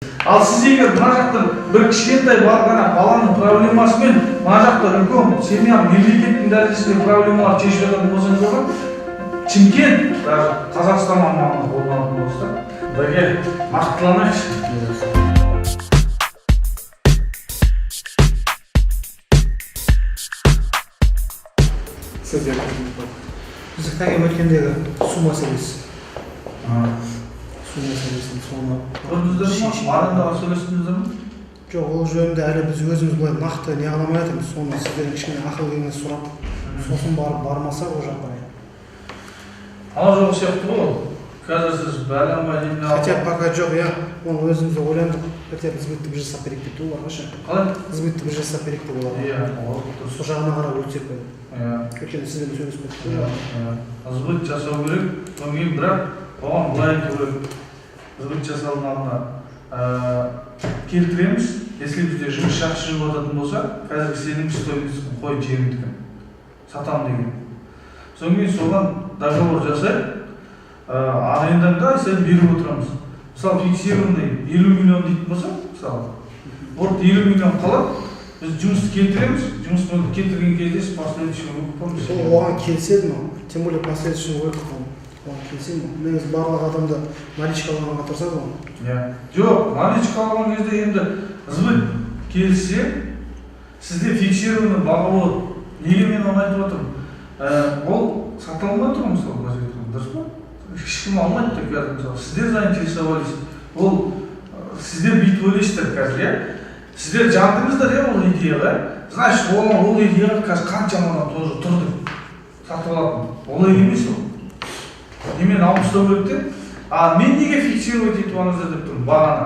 Ал сіз егер мына жақтан бір кішкентай барған баланың проблемасымен мына жақта үлкен семья, мемлекеттің дәрежесінде проблемалар шешіп жататын болсаңыздар ғой, Шымкент, даже Қазақстан аумағында қолданатын болса, бірге нақтыланайықшы. Сіздер Біздің әңгіме өткендегі су мәселесі. Су мәселесін, соны Көрдіңіздер ма? Арендаға сөйлестіңіздер ме? Жоқ, ол жөнінде әлі біз өзіміз былай нақты не қыла алмай жатырмыз. Соны сіздерден кішкене ақыл кеңес сұрап, сосын барып, бармасақ, ол жаққа. Ана жоқ сияқты ғой ол. Қазір сіз бәленбай немене. Хотя пока жоқ, иә, оны өзіміз де ойландық, хотя бы сбытты бір жасап берейік деп те оларға ше. Қалай? Сбытты бір жасап берейік деп оларға. Иә, ол дұрыс. Сол жағына қарап өтсек. Өйткені сізбен сөйлесіп кеттік. Иә, сбыт жасау керек. Содан кейін, бірақ оған былай айту керек: сбыт жасаудың алдында келтіреміз, если бізде жұмыс жақсы жүріп жататын болса, қазіргі сенің стоимость қой, жеріңдікін сатамын деген. Содан кейін соған договор жасайық, арендаңды ай сайын беріп отырамыз. Мысалы, фиксированный 50 миллион дейтін болса, мысалы, вот 50 миллион қалады. Біз жұмысты келтіреміз, жұмысты келтірген кезде с последующим выкупом. Сол оған келіседі ма? Тем более последующий выкуп, оған келіседі ма? Негізі барлық адамды наличка алғанға тырысады ғой. Иә, жоқ, наличка алған кезде енді сбыт келіссе, сізде фиксированный баға болады. Неге мен оны айтып отырмын? Ол сата алмай тұр ғой, мысалы, былайша айтқанда, дұрыс па? Ешкім алмайды да қазір. Мысалы, сіздер заинтересовались, ол сіздер бүйтіп ойлайсыздар қазір, иә, сіздер жандыңыздар, иә, ол идеяға. Значит, ол идеяға қазір қаншама адам тоже тұр деп сатып алатын. Олай емес, ол немен алып тастау керек те. А мен неге фиксировать етіп алыңыздар деп тұрмын бағаны?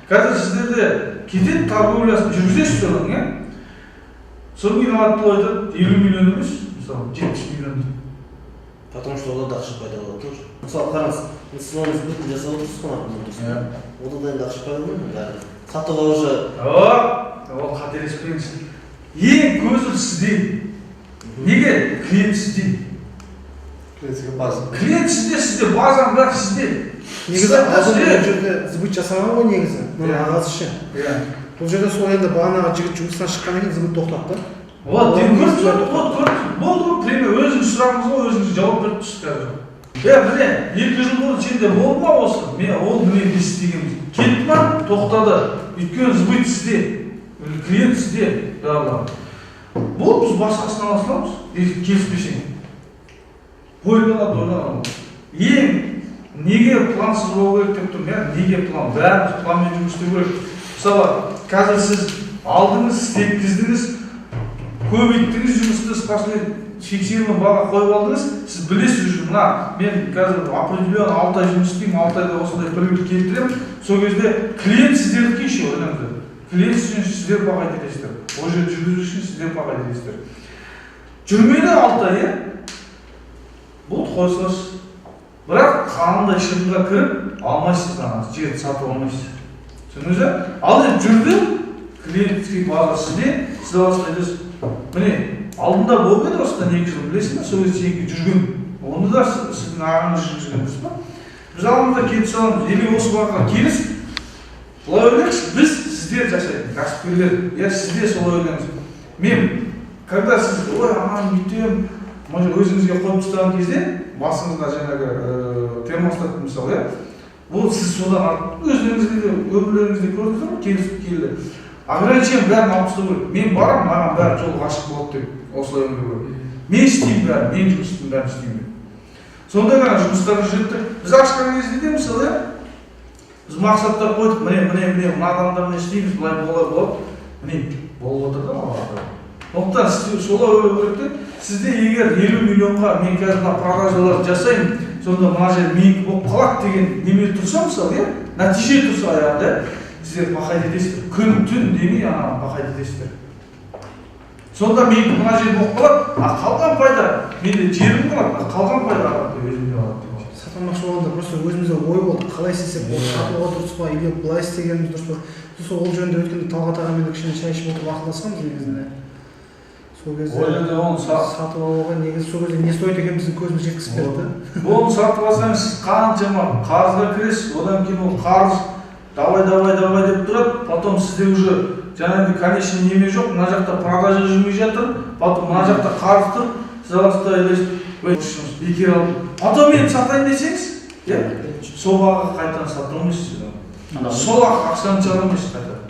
Қазір сіздерде кетеді, торговлясын жүргізесіздер оның, иә. Содан кейін алады да айтады: 50 миллион емес, мысалы, 70 миллион дейді. Потому что одан да ақша пайда болады тоже. Мысалы, қараңыз, сіз оны сбытын жасап отырсыз ғой, например, дұрыс па? Одан да енді ақша пайда болады бәрі. Сатуға уже. О, ол қателеспеңіз, ең көзі сізде. Неге? Клиент сізде. Клиентский база. Клиент сізде, сізде базаның бәрі сізде. Негізі Сіз алдын айтасыз, бұл жерде сбыт жасаған ғой негізі мына ағасы ше. Бұл жерде сол енді бағанағы жігіт жұмыстан шыққаннан кейін сбыт тоқтатты. Вот, енді көрдіңіз ба? Вот, көрдіңіз, болды ғой, пример. Өзіңіз сұрағыңызға өзіңіз жауап беріп тұрсыз қазір. Е, міне, 2 жыл бұрын сенде болды ма осы? Мен ол, міне, не істегенбіз, кетті ма? Тоқтады. Өйткені сбыт сізде, клиент сізде, барлығы болды. Біз басқасын ала саламыз, егер келіспесең. Ойланады, ойланады. Ең неге плансыз болу керек деп тұрмын, иә? Неге план? Бәріміз планмен жұмыс істеу керек. Мысалы, қазір сіз алдыңыз, істеткіздіңіз, көбейттіңіз жұмысты, с фиксированный баға қойып алдыңыз. Сіз білесіз уже: мына мен қазір определенно 6 ай жұмыс істеймін, 6 айда осындай прибыль келтіремін. Сол кезде клиент сіздердікі еще, ойлаңыздар, клиент үшін сіздер баға етесіздер, ол жерде жүргізу үшін сіздер баға етесіздер. Жүрмеді 6 ай, иә, болды, қоя саласыз. Бірақ қандай шығынға кіріп алмайсыз, ана жерді сатып алмайсыз, түсіндіңіз бе? Ал енді жүрді, клиентский база сізде, сіз аласыз да айтасыз: міне, алдында болып еді осыдан 2 жыл, білесің ба? Сол кезде сенікі жүрген, оны да сіздің ағаңыз жүргізген, дұрыс па? Біз аламыз да келісе аламыз или осы бағаға келіс. Былай ойлайықшы, біз, сіздер жасайтын кәсіпкерлер, иә, сіз де солай ойлаңыз. Мен когда сіз: «Ой, ананы бүйтемін», может, өзіңізге қойып тастаған кезде басыңызға жаңағы термостат, мысалы, иә, ол сіз содан артық өздеріңізде де, өмірлеріңізде көрдіңіздер ғой, келісіп келді. Ограничение бәрін алып тастау керек. Мен барамын, маған бәрі жол ашық болады деп осылай ойлау керек. Мен істеймін бәрін, мен жұмыстың бәрін істеймін деп, сондай ғана жұмыстар жүреді де. Біз ашқан кезде де, мысалы, иә, біз мақсаттар қойдық: міне, міне, міне, мына адамдармен істейміз, былай былай болады. Міне, болып отыр да олар. Сондықтан сіз солай ойлау керек те. Сізде егер 50 миллионға мен қазір мына продажаларды жасаймын, сонда мына жер менікі болып қалады деген неме тұрса, мысалы, иә, нәтиже тұрса аяғында, сіздер пахать етесіздер, күн түн демей ана пахать етесіздер. Сонда менікі мына жер болып қалады, а қалған пайда менде, жерім қалады, а қалған пайда өзімде қалады деп. Сатылмақшы болғанда просто өзімізде ой болды: қалай істесек болады, сатуға дұрыс па или былай істегеніміз дұрыс па? Сосын ол жөнінде өткенде Талғат ағамен де кішкене шай ішіп отырып ақылдасқанбыз негізінде. Сол кезде Ол жерде оны сатып алуға негізі сол кезде не стоит екенін біздің көзіміз жеткізіп берді да. Оны сатып алсаңыз, сіз қаншама қарызға кіресіз. Одан кейін ол қарыз Давай, давай, давай деп тұрады. Потом сізде уже жаңағыдай конечный неме жоқ, мына жақта продажа жүрмей жатыр, потом мына жақта қарыз тұр. Сіз аласыз да ойлайсыз: «Ой, жұмыс бекер алдым». Потом енді сатайын десеңіз, иә, сол бағаға қайтадан сата алмайсыз Ана сол ақ ақшаны шығара алмайсыз қайтадан,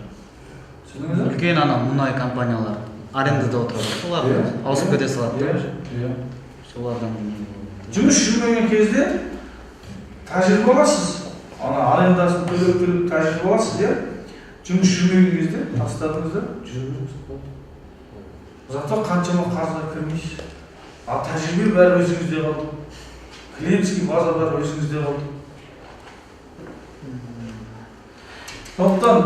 түсіндіңіз ба? Үлкен ана мұнай компаниялар арендада отырады, солар ауысып кете салады да уже. Солардан не болады. Жұмыс жүрмеген кезде тәжірибе аласыз, ана арендасын төлеп, төлеп тәжірибе аласыз, иә. Жұмыс жүрмеген кезде тастадыңыз да, жүре беріңіз, болды. Зато қаншама қарызға кірмейсіз, ал тәжірибе бәрі өзіңізде қалды, клиентский база бәрі өзіңізде қалды. Сондықтан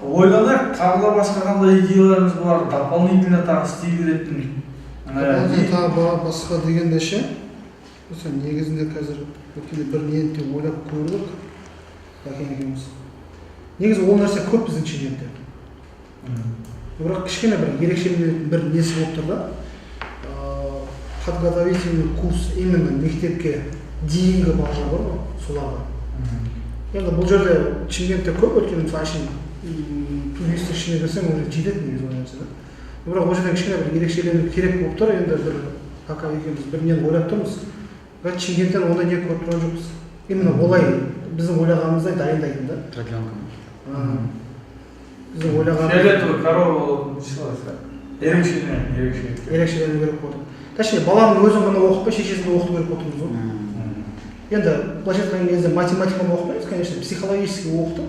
ойланайық, тағы да басқа қандай идеяларыңыз бар дополнительно тағы істей беретін? Дополнительно тағы басқа дегенде ше, осы негізінде қазір өткенде бір нені де ойлап көрдік Бәкен екеуміз. Негізі ол нәрсе көп біздің Шымкентте, бірақ кішкене бір ерекшеленетін бір несі болып тұр да. Подготовительный курс именно мектепке дейінгі балалар бар ғой, соларға. Енді бұл жерде, Шымкентте көп, өйткені мысалы әшейін туристік ішіне кірсең, уже жетеді негізі ол нәрсе да. Бірақ ол жерден кішкене бір ерекшелену керек болып тұр. Енді бір пока екеуміз бір нені ойлап тұрмыз, бірақ Шымкенттен ондай не көріп тұрған жоқпыз, именно олай біздің ойлағанымыздай дайындайтын да. Продленка. Біздің ойлағанымыз Фиолетовый корова болатын шығар, ерекшелену, ерекше. Ерекшелену керек болып отыр. Точнее, баланың өзін ғана оқытпай, шешесін де оқыту керек болып тұрмыз ғой. Енді былайша айтқан кезде, математиканы оқытпаймыз, конечно, психологически оқытып,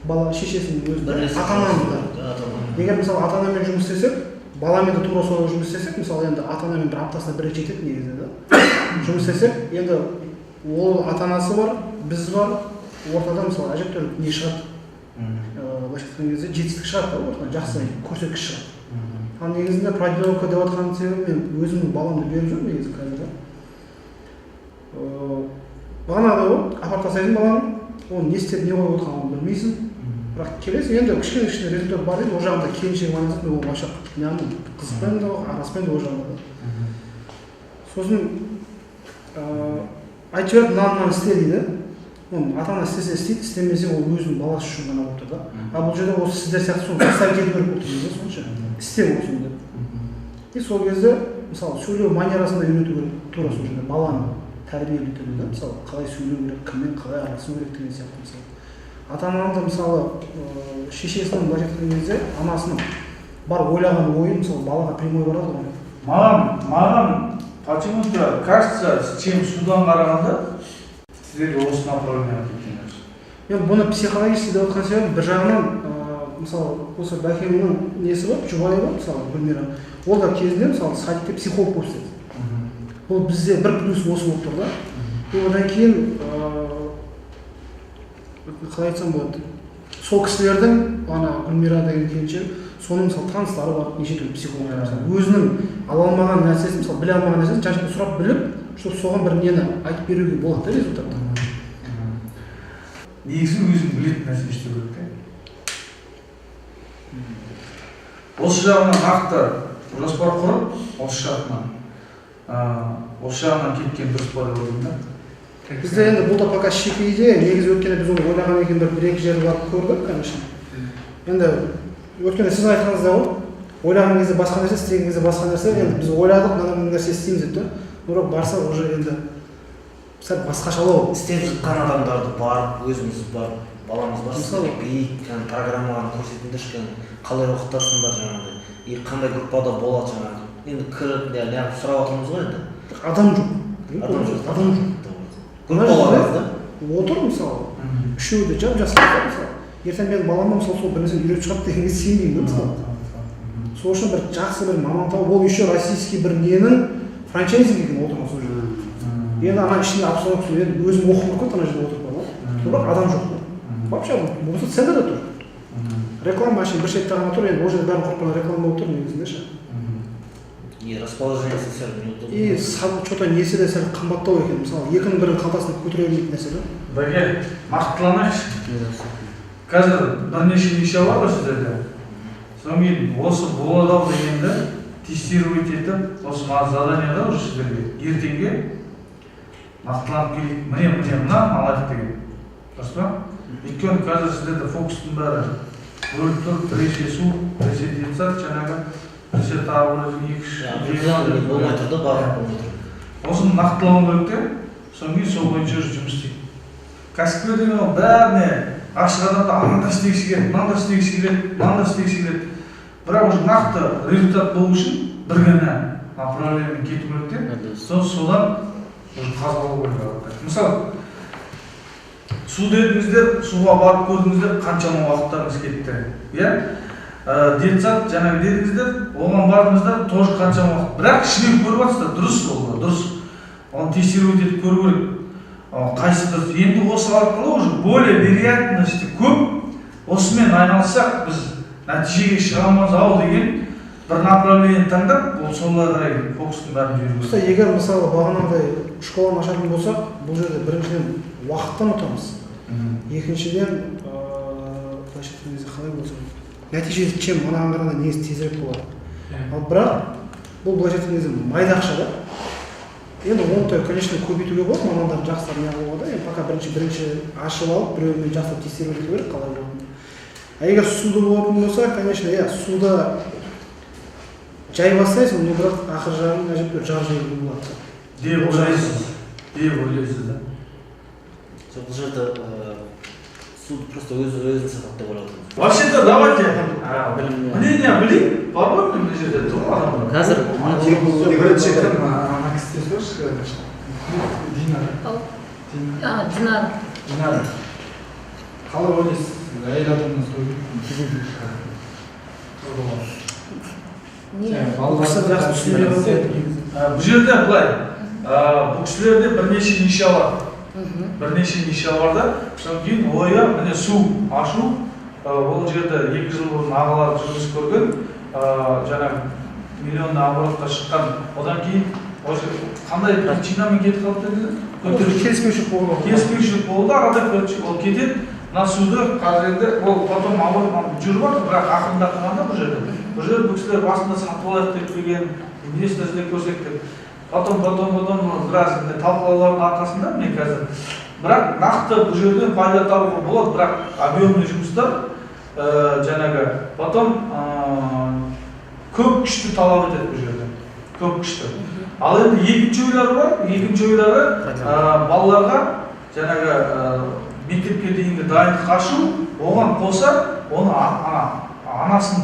бала шешесінің өзін, Бірлесіп. ата ананы да. Ата ана. Егер, мысалы, ата анамен жұмыс істесек, баламен де тура солай жұмыс істесек, мысалы, енді ата анамен бір аптасына бір рет жетеді негізі да жұмыс істесек, енді ол ата анасы бар, біз бар ортада, мысалы, әжептәуір не шығады, былайша айтқан кезде, жетістік шығады да, ортадан жақсы көрсеткіш шығады. Ал негізінде продленка деп жатқан себебім, мен өзімнің баламды беріп жүрмін негізі қазір да. Бағанағыдай ғой, апарып тастайсың баланы, оны не істеп, не қойып отырғанын білмейсің. Бірақ келесің, енді кішкене кішкене результат бар дейді. Ол жағында келіншегім айналысады, мен оған вообще не қылмаймын, қызықпаймын да, араласпаймын да ол жағында да. Сосын айтып жібереді: «Мынаны, мынаны істе», — дейді. Оны ата ана істесе істейді, істемесе, ол өзінің баласы үшін ғана болып тұр да. Ал бұл жерде осы сіздер сияқты соны заставить ету керек болып тұрмыз да, сонша істе осыны деп. И сол кезде, мысалы, сөйлеу манерасын да үйрету керек тура сол жерде, баланы тәрбиелеу түрде да, мысалы, қалай сөйлеу керек, кіммен қалай араласу керек деген сияқты. Мысалы, ата ананың да, мысалы, шешесінің, былайша айтқан кезде, анасының бар ойлаған ойы, мысалы, балаға прямой барады ғой. Маған почему-то кажется, чем судан қарағанда сіздерге осы направление кеткен дұрыс. Мен бұны психологически деп отқан себебім, бір жағынан, мысалы, осы Бәкеңнің несі бар, жұбайы бар, мысалы, Гүлмира, ол да кезінде, мысалы, садикте психолог болып істеді. Бұл бізде бір плюс осы болып тұр да. И одан кейін, қалай айтсам болады, сол кісілердің, ана Гүлмира деген келіншек, соның, мысалы, таныстары бар неше түрлі психологтар. Мысалы, өзінің ала алмаған нәрсесін, мысалы, біле алмаған нәрсесін жан жақтан сұрап біліп, чтобы соған бір нені айтып беруге болады да, результатты. Негізі өзің білетін нәрсені істеу керек те. Осы жағынан нақты жоспар құрып, осы жағынан кеткен дұрыс па деп ойлаймын да. Бізде енді бұл да пока шикі идея негізі, өйткені біз оны ойлаған екен, бір екі жерді барып көрдік, конечно. Енді өйткені сіздің айтқаныңыздай ғой, ойлаған кезде басқа нәрсе, істеген кезде басқа нәрсе. Енді біз ойладық, мына мына нәрсе істейміз деп та, бірақ барса, уже енді сәл басқашалау. Істеп жатқан адамдарды барып, өзіміз барып, баламыз бар, Мысалы- сіздерге кәдімгі программаларын көрсетіңдерші, кәдімгі қалай оқытасыңдар жаңағыдай и қандай группада болады жаңағы, енді кіріп не неғып сұрап жатырмыз ғой енді. Адам жоқ. Адам жоқ. Адам жоқ. Группалар аз да. Отыр, мысалы, үшеуі де жап жас қыздар. Мысалы, ертең менің балама, мысалы, сол бір нәрсені үйретіп шығады дегенге сенбеймін да. Мысалы, сол үшін бір жақсы бір маман тауып, ол еще российский бір ненің франчайзинг екен отырған сол жерде. Енді ана ішінде обстановка, енді өзім оқығым келіп кетті ана жерде отырып бар, бірақ адам жоқ та, вообще адам болмаса. Центрда тұр реклама, әшейін бір шетте ғана тұр. Енді ол жерде бәрін құрып қойған реклама болып тұр негізінде ше. И расположение сәл неудобно. И че то несі де сәл қымбаттау екен, мысалы, екінің бірінің қалтасына көтере бермейтін нәрсе да. Бәке, нақтыланайықшы. Қазір бірнеше ниша бар ғой сіздерде. Содан кейін осы болады ау дегенді тестировать етіп, осы маған задание да уже сіздерге ертеңге нақтыланып келейік. Міне, міне, мына алайық деген. Дұрыс па? Өйткені қазір сіздерде фокустың бәрі бөліп тұр: біресе су, біресе детсад жаңағы, біресе тағы бір екі үш. Болмай тұр да, бағыт болмай тұр. Осыны нақтылау керек те, содан кейін сол бойынша уже жұмыс істейді. Кәсіпкер деген ол бәріне ашық адамда, ананы да істегісі келеді, мынаны да істегісі келеді, мынаны да істегісі келеді, бірақ уже нақты результат болу үшін бір ғана направлениемен кету керек те, содан уже қазып алу керек. Мысалы, су дедіңіздер, суға барып көрдіңіздер, қаншама уақыттарыңыз кетті, иә. Детсад жаңағы дедіңіздер, оған бардыңыздар, тоже қаншама уақыт, бірақ ішінен көріп жатсыздар, дұрыс, ол дұрыс, оны тексеру етіп көру керек, қайсы дұрыс. Енді осы арқылы уже более вероятности көп, осымен айналыссақ, біз нәтижеге шығамыз ау деген бір направление таңдап, ол солай қарай фокустың бәрін жіберу Просто керек. егер, мысалы, бағанағыдай школаны ашатын болсақ, бұл жерде біріншіден уақыттан ұтамыз, екіншіден, былайша айтқан кезде, қалай болса, нәтижесі чем мынаған қарағанда негізі тезірек болады. Ал бірақ бұл, былайша айтқан кезде, майда ақша да. Енді оны да, конечно, көбейтуге болады, мамандарды жақсылап не қылуға да. Енді пока бірінші ашып алып, біреумен жақсылап тексеріп өту керек қалай болатынын. А егер суда болатын болса, конечно, иә, суда жай бастайсың, но бірақ ақыр жағын әжептәуір жар жаюға болады да. Деп ойлайсыз, деп ойлайсыз да. Жоқ, бұл жерде суды просто өзі өзін сатады деп ойлап отырмыз. Вообще то давайте мнение білейік, бар ғой, мына жерде тұр ғой адамдар. Қазір Бірінші кім, ана кісіден сұрайықшы, Динара. Ал. Динара. А, Динара. Динара, қалай ойлайсыз, әйел адамнан сұрау керек? Не? Бұл кісі жақсы түсіндіре алады негізі. Бұл жерде былай, бұл кісілерде бірнеше ниша бар. Бірнеше ниша бар да, содан кейін ойы міне, су ашу. Ол жерде 2 жыл бұрын ағалар жұмыс көрген, жаңағы миллионный оборотқа шыққан. Одан кейін ол қандай причинамен кетіп қалды дедіңіз? Келіспеушілік болған. Келіспеушілік болды арада, короче, ол кетеді. Мына суды қазір енді ол потом оборот жүріп жатыр, бірақ ақырындап қалған да. Бұл жерде бұл кісілер басында сатып алайық деп келген, инвестор іздеп көрсек деп, потом біраз міне талқылаулардың арқасында міне қазір. Бірақ нақты бұл жерден пайда табуға болады, бірақ объемный жұмыстар, жаңағы потом көп күшті талап етеді бұл жерде, көп күшті. Ал енді екінші ойлары бар. Екінші ойлары балаларға жаңағы мектепке дейінгі дайындық ашу, оған қоса оны ана анасын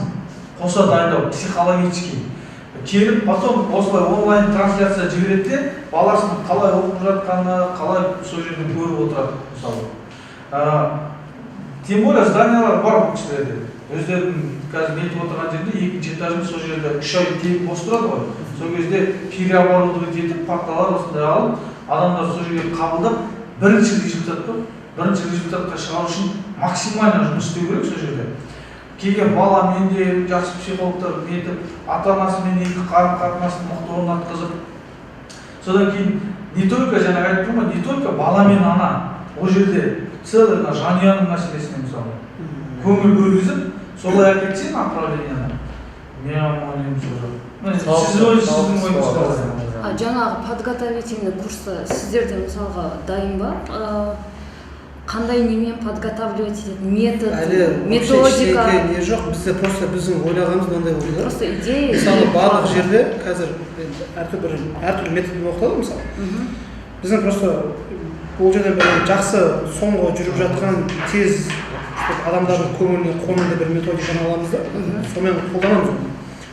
қоса дайындау, психологический келіп, потом осылай онлайн трансляция жібереді де, баласының қалай оқып жатқаны, қалай, сол жерден көріп отырады мысалы. Тем более зданиялар бар бұл кісілерде, өздерінің қазір нетіп отырған жерде, екінші этажын. Сол жерде 3 ай тегін бос тұрады ғой, сол кезде переоборудовать етіп, парталар осындай алып, адамдар сол жерге қабылдап, бірінші результат қой, бірінші результатқа шығару үшін максимально жұмыс істеу керек. Сол жерде келген баламен де жақсы психологтар нетіп, ата анасымен екі қарым қатынасын мықты орнатқызып, содан кейін не только, жаңағы айтып тұрмын ғой, не только бала мен ана, ол жерде целый мына жанұяның мәселесіне, мысалы, көңіл бөлгізіп, солай әкетсе направлениені, мен ойлаймын, сол жақ. Міне, сіз ой, сіздің ойыңыз қалай? А жаңағы подготовительный курста сіздерде, мысалға, дайын ба? Қандай немен подготавливать етеді, метод, Әлі методика? вообще ештеңе не жоқ бізде, просто біздің ойлағанымыз мынандай болды да. Просто идея. Мысалы, барлық жерде қазір енді әртүрлі методпен оқытады ғой, мысалы. Біздің просто бұл жерде бір жақсы, соңғы жүріп жатқан, тез, чтобы адамдардың көңіліне қонымды бір методиканы аламыз да, сонымен қолданамыз оны.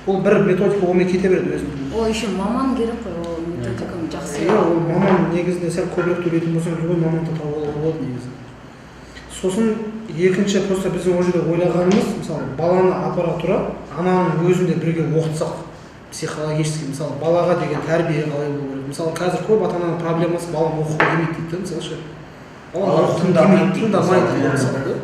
Ол бір методика, онымен кете береді өзінің. Ол еще маман керек қой, ол методиканы жақсы. Иә, ол маман негізінде сәл көбірек төлейтін болсаң, любой маманды тауып алуға болады негізі. Сосын екінші, просто біздің ол жерде ойлағанымыз, мысалы, баланы апара тұра ананың өзін де бірге оқытсақ психологически, мысалы, балаға деген тәрбие қалай болу керек. Мысалы, қазір көп ата ананың проблемасы: балам оқығым келмейді дейді да, мысалы ше, балам Балам оқығым тыңдамайды келмейді, дейді, тыңдамайды мысалы, дейді, мысалы да.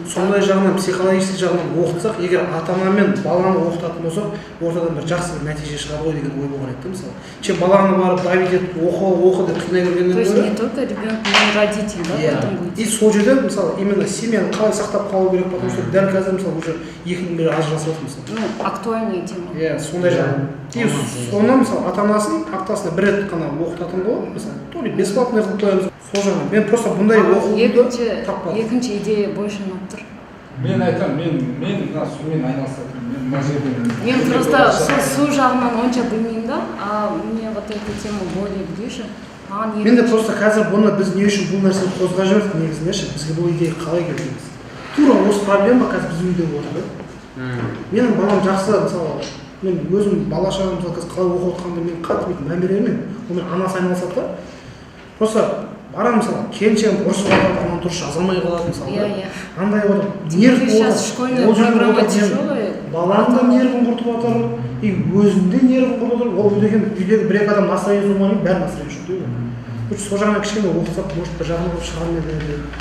Сондай жағынан, психологический жағынан оқытсақ, егер ата ана мен баланы оқытатын болсақ, ортадан бір жақсы бір нәтиже шығады ғой деген ой болған еді да. Мысалы, чем баланы барып давить етіп, оқы, оқы деп қинай бергеннен То есть гөрі не только ребенок, но и родитель, да, Иә. потом будет. И сол жерде, мысалы, именно семьяны қалай сақтап қалу керек, потому что дәл қазір, мысалы, уже екінің бірі ажырасып жатыр, мысалы. Ну, актуальная тема. Иә, сондай жағынан. И соны, мысалы, ата анасын аптасына бір рет қана оқытатын ғой, мысалы, то ли бесплатный қылып қоямыз сол жағынан. Мен просто бұндай оқуды Екінші, таппадым. екінші идея больше ұнап тұр. Мен айтамын, мен мына сумен айналысатынмын, мен мына жерде. Мен просто су жағынан онша білмеймін да, а мне вот эта тема более ближе. Маған Мен де екінші- просто қазір бұны, біз не үшін бұл нәрсені қозғап жібердік негізінде ше, бізге бұл идея қалай келді негізі? Тура осы проблема қазір біздің үйде болып отыр да. Менің балам жақсы, мысалы, мен өзім бала шағам, мысалы, қазір қалай оқып жатқанына мен қатты бүйтіп мән бере бермеймін, онымен анасы айналысады да. Просто барамын, мысалы, келіншегім ұрысып жатады, ананы дұрыс жаза алмай қалады, мысалы, Иә, да. иә. Андай болып Тем нерв более болып сейчас школьная ол жерде программа отырып мен тяжелая. баланың да нервін құртып жатыр и өзінің де нервін құртып жатыр. Ол үйдегі бір екі адам настроение болмағаннан кейін бәрі настроение жоқ дейді ғой. Сол жағынан кішкене оқытсақ, может, бір жағынан болып шығар ма еді.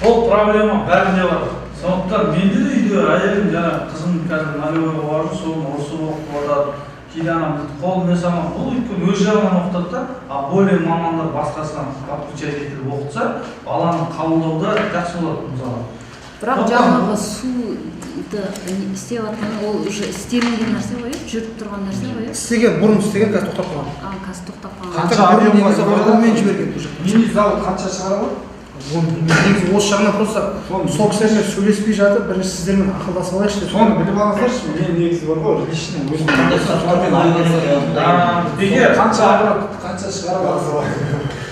Ол проблема бәрінде бар. Сондықтан менде де үйде әйелім, жаңағы қызым қазір нулевойға барып жүр, соны ұрысып оқытып жатады. Кейде ана қолын салмақ, бұл өйткені өз жағынан оқытады да, а более мамандар басқасынан подключать етіліп оқытса, баланы қабылдауда жақсы болады, мысалы. Бірақ Сондықтан- жаңағы суды істеп жатқан, ол уже істелінген нәрсе ғой, иә, жүріп тұрған нәрсе ғой, иә? Істеген, бұрын істеген, қазір тоқтап қалған. А, қазір тоқтап қалған. Қанша Бұрын объем негізі бар? вагонмен жіберген бұл жақта. Мини завод қанша шығара алады? Оны білмеймін. Негізі осы жағынан просто Соны- сол кісілермен сөйлеспей жатып, бірінші сіздермен ақылдасып алайықшы деп. Соны біліп алсаңызшы. Мен негізі бар ғой, лично өзім Қандай сұрақтармен алу керек? А, неге? Қанша оборот, қанша шығара аласыз?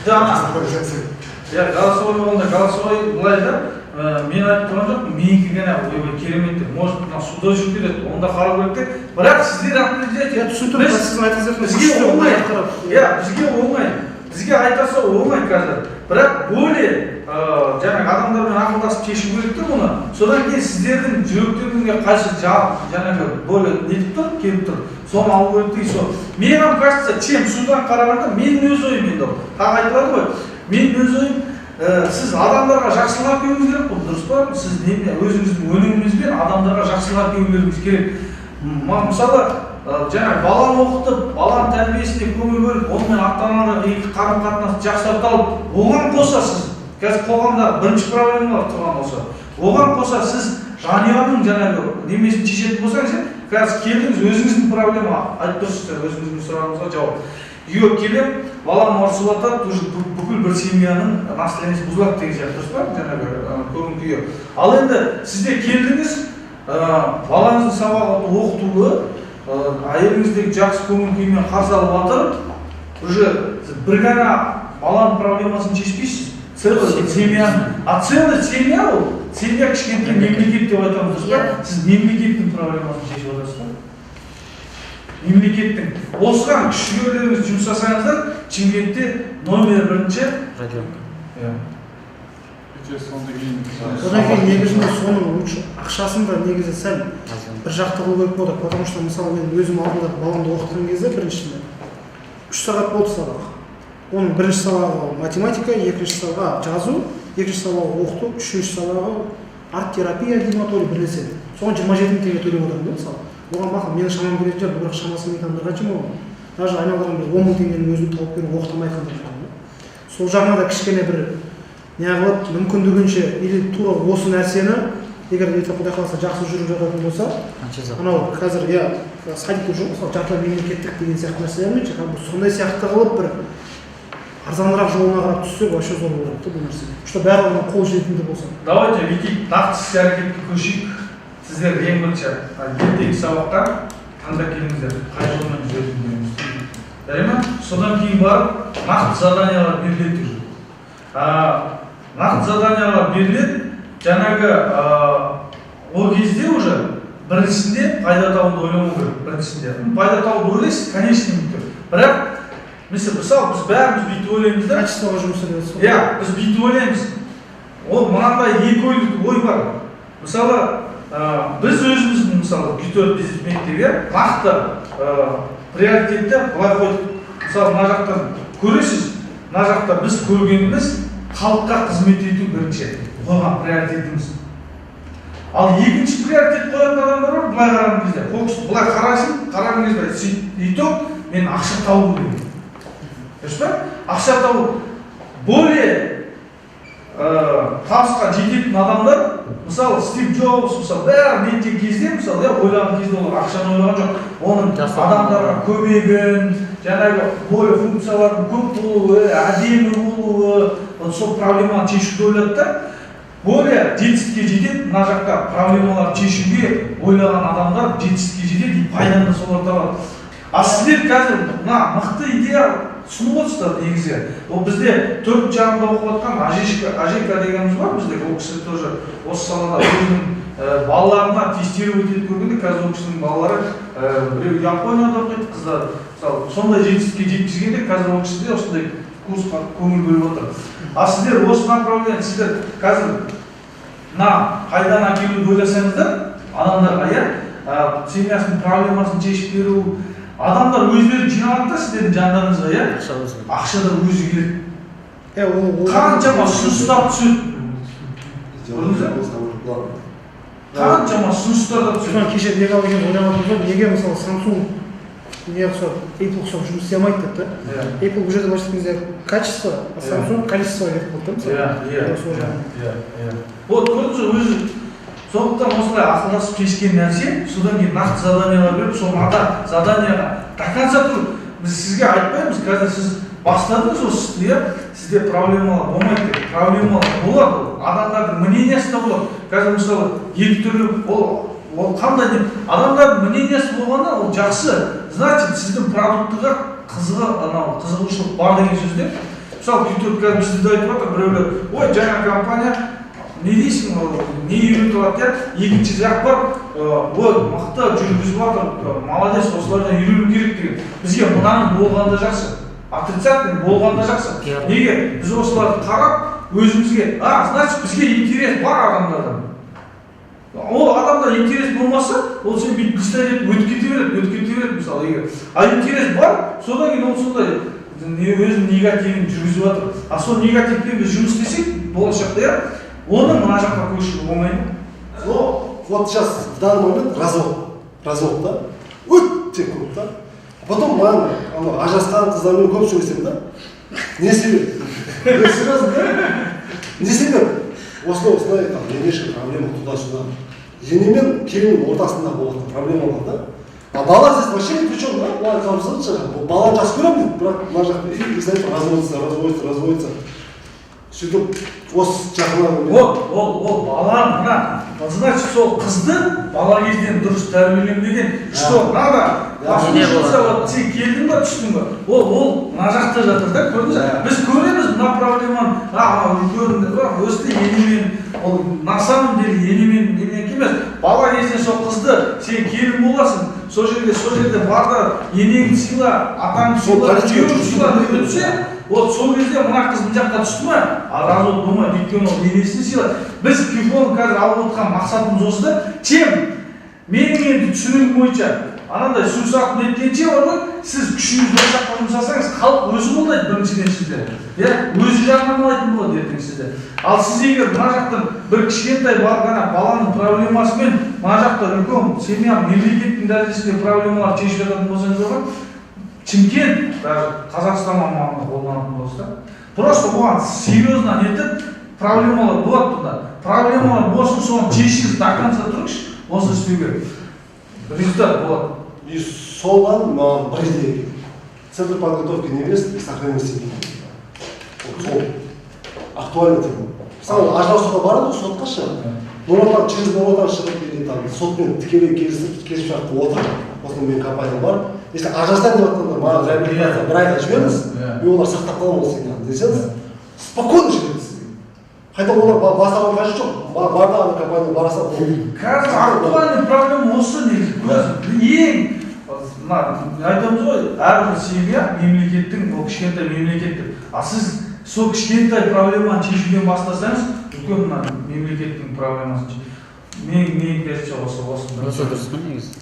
Жаңа иә, голосовой болғанда, голосовой былай да, мен айтып тұрған жоқпын менікі ғана ойбай керемет деп. Может, мына суда жүріп кетеді, оны да қарау керек те, бірақ сіздер определяете. Иә, түсініп тұрмын, сіздің айтқан Бізге оңай, иә, бізге оңай, бізге айта салу оңай қазір, бірақ более жаңағы адамдармен ақылдасып шешу керек те бұны. Содан кейін сіздердің жүректеріңізге қайсы жаңағы более нетіп тұр, келіп тұр, соны алу керек те. Сол маған кажется, чем судан қарағанда, менің өз ойым енді, ол тағы айтылады ғой, менің өз ойым, сіз адамдарға жақсылық әкелуіңіз керек қой, дұрыс па? Сіз неме, өзіңіздің өніміңізбен адамдарға жақсылық әкелулеріңіз керек. Мысалы, жаңағы баланы оқытып, баланың тәрбиесіне көңіл бөліп, онымен ата аналар екі қарым қатынасты жақсарта алып, оған қоса сіз қазір қоғамда бірінші проблемалар тұрған осы, оған қоса сіз жанұяның жаңағы немесін шешетін болсаңыз, иә, қазір келдіңіз, өзіңіздің проблема айтып тұрсыз, өзіңіздің сұрағыңызға жауап. Үйге келемін, балам ұрысып жатады, уже бүкіл бір семьяның настроениесі бұзылады деген сияқты, дұрыс па, жаңағы көңіл күйі. Ал енді сізде келдіңіз, балаңыздың сабағы оқытулы, әйеліңіздегі жақсы көңіл күймен қарсы алып жатыр, уже сіз бір ғана баланың проблемасын шешпейсіз, целый семьяны. А целый семья, ол семья кішкентай мемлекет деп айтамыз, дұрыс па? Иә. Сіз мемлекеттің проблемасын шешіп жатырсыз да, мемлекеттің. Осыған күш жігерлеріңізді жұмсасаңыздар, Шымкентте номер бірінші. Продленка. Иә. Одан кейін негізінде соның лучше ақшасын да негізі сәл бір жақты қылу керек болады, потому что, мысалы, мен өзім алдында баламды оқытқан кезде біріншісінде 3 сағат болды сабақ. Оның бірінші сабағы математика, екінші сабағы жазу, екінші сабағы оқыту, үшінші сабағы арт терапия дей ма, то ли бір нәрсе. Соған 27 000 теңге төлеп отырмын да. Мысалы, оған мақұл, менің шамам келетін шығар, бірақ шамасы келмейтін адамдар қаншама. Оған даже айналдырған бір 10 000 теңгенің өзін тауып беріп оқыта алмай жатқандар бар да. Сол жағына да кішкене бір неғылып, мүмкіндігінше, или тура осы нәрсені, егер ертең құдай қаласа жақсы жүріп жататын болса, Франшиза. анау қазір, иә, садикте жоқ, мысалы, жартылай мемлекеттік деген сияқты нәрселермен ше, как бы сондай сияқты қылып, бір арзанырақ жолына қарап түссек, вообще зор болады да бұл нәрсе, что барлығына қол жетімді болса. Давайте бүйтейік, нақты іс әрекетке көшейік. Сіздер ең бірінші ертеңгі сабаққа таңда келіңіздер, қай жолмен жүретіндеріңізді, жарай ма? Содан кейін барып нақты заданиялар беріледі уже. Нақты заданиялар беріледі жаңағы, ол кезде уже біріншісінде пайда табуды ойламау керек. Біріншісінде пайда табуды ойлайсыз конечный нүкте, бірақ мысалы, біз бәріміз бүйтіп ойлаймыз да. Качествоға жұмыс істеп. Иә, біз бүйтіп ойлаймыз, ол мынандай екі ой бар. Мысалы, біз өзіміздің, мысалы, Q4 бизнес мектебі, иә, нақты приоритетті былай қойдық. Мысалы, мына жақтан көресіз, мына жақта біз көргеніміз халыққа қызмет ету, бірінші қойған приоритетіміз. Ал екінші приоритет қоятын адамдар бар, былай қараған кезде, фокус былай қарайсың, қараған кезде итог мен ақша табу керек. Дұрыс па? Ақша табу более табысқа жететін адамдар, мысалы, Стив Джобс, мысалы, бәрі неткен кезде, мысалы, иә, ойлаған кезде олар ақшаны ойлаған жоқ, оның адамдарға көмегін, жаңағы более функциялардың көп болуы, әдемі болуы, вот сол проблеманы шешуді ойлады да, более жетістікке жетеді. Мына жақта проблемаларды шешуге ойлаған адамдар жетістікке жетеді и пайданы да солар табады. А сіздер қазір мына мықты идея ұсынып отырсыздар негізі. Ол бізде төртінші жарымда оқып жатқан Ажека дегеніміз бар бізде, ол кісі тоже осы салада өзінің балаларына тестировать етіп көргенде, қазір ол кісінің балалары біреу Японияда оқиды, қыздар, мысалы, сондай жетістікке жеткізгенде, қазір ол кісі де осындай курсқа көңіл бөліп отыр. А сіздер осы направление, сіздер қазір мына пайданы әкелуді ойласаңыздар адамдарға, иә, семьясының проблемасын шешіп беру, адамдар өздері жиналады да сіздердің жандарыңызға, иә, Ақша өзі. Ақша да өзі келеді. Иә, ол Қаншама ұсыныстар түседі. Сделать самое главное. Қаншама ұсыныстар да түседі. Соны кеше Бекал деген ойлап отырмыз ғой, неге, мысалы, Samsung не ұқсап, Apple ұқсап жұмыс істей алмайды деп та. Apple бұл жерде, былайша айтқан кезде, качество, а Samsung количество ға кетіп қалды да, мысалы. Иә. Сол жағынан. Иә. Вот көрдіңіз ғой өзі. Сондықтан осылай ақылдасып шешкен нәрсе, содан кейін нақты заданиялар беріп, сол ада заданияға до конца тұру. Біз сізге айтпаймыз, қазір сіз бастадыңыз осы істі, иә, сізде проблемалар болмайды деп. Проблемалар болады, ол адамдардың мнениясы да болады. Қазір, мысалы, екі түрлі ол қандай не, адамдардың мнениясы болғанда, ол жақсы, значит, сіздің продуктыға қызығы, анау қызығушылық бар деген сөз де. Мысалы, Q4 қазір бізде де айтып жатыр біреулер: «Ой, жаңа компания, не дейсің, ол не үйретіп алады?» Иә, екінші жақ бар: «Ой, мықты жүргізіп жатыр, молодец, осылардан үйрену керек» деген. Бізге мынаның болғаны да жақсы, отрицательный болғаны да жақсы. Неге? Біз осыларды қарап өзімізге, а значит, бізге интерес бар адамдардан. Ол адамда интерес болмаса, ол сен бүйтіп листай етіп өтіп кете береді, өтіп кете береді, мысалы, егер. А интерес бар, содан кейін ол сондай не, өзінің негативін жүргізіп жатыр. А сол негативпен біз жұмыс істесек болашақта, иә, оны мына жаққа көшіру оңай ма? Но вот сейчас, в данный момент развод, развод да, өте көп та. Потом маған анау ажырасқан қыздармен көп сөйлесемін да. Не себеп? Ну, серьезно, да? Не себеп? Осындай, осындай, там, енешка проблема, туда-сюда. Ене мен келіннің ортасында болатын проблемалар да. А бала здесь вообще ни при чем, да? Былай қалып, баланы жақсы көремін дейді, бірақ мына жақта и из-за этого разводится, разводится, разводится. Сөйтіп осы жақыннан Вот ол бала мына, значит, сол қызды бала кезден дұрыс тәрбиеленбеген, что надо послушаться. Вот сен келдің ба, түстің ба, ол мына жақта жатыр да, көрдіңіз ба? Біз көреміз мына проблеманы, а мынау үлкен өсті енемен. Ол на самом деле енемен неменекі емес. Бала кезден сол қызды: «Сен келін боласың, сол жерде бар да, енеңді сыйла, атаңды Сол сыйла, политика күйеуіңді сыйла» жүргізу деп өтсе, вот сол кезде мына қыз мына жаққа түсті ма, а развод болмайды, өйткені ол енесін сыйлайды. Біз КФУ қазір алып отырған мақсатымыз осы да. Чем менің енді түсінігім бойынша, анандай сусап неткенше бар ғой, сіз күшіңізді осы жаққа жұмсасаңыз, халық өзі қолдайды біріншіден сізді, иә, өзі жарнамалайтын болады ертең сізді. Ал сіз егер мына жақтан бір кішкентай бар ғана баланың проблемасымен мына жақта үлкен семья, мемлекеттің дәрежесінде проблемалар шешіп жататын болсаңыздар ғой, Шымкент, даже Қазақстан аумағында қолданатын болса да, просто оған серьезно нетіп, проблемалар болады бұнда, проблемалар болсын, соны шешіңіз, до конца тұрыңызшы, осы істеуге результат болады. И соған маған бір идея келді: центр подготовки невест и сохранения семьи. Вот сол актуальный тема. Мысалы, ажырасуға барады ғой сотқа ше, Нұр Отан, через Нұр Отан шығып или там сотпен тікелей келісіп, келісімшартқа отырып, осындай менің компаниям бар, если ажырасайын деп жатқандар, маған реабилитация бір айға жіберіңіз, мен олар сақтап қаламын ол семьяны десеңіз, спокойно жібереді сізге. Қайта олар бас ауырған қажеті жоқ. Бар да, ана компанияға бара сал. Қазір актуальный проблема осы негізі. Көз ең мына айтамыз ғой, әрбір семья мемлекеттің, ол кішкентай мемлекет деп. А сіз сол кішкентай проблеманы шешуден бастасаңыз, үлкен мына мемлекеттің проблемасын мен кажется, осы Осы дұрыс қой негізі.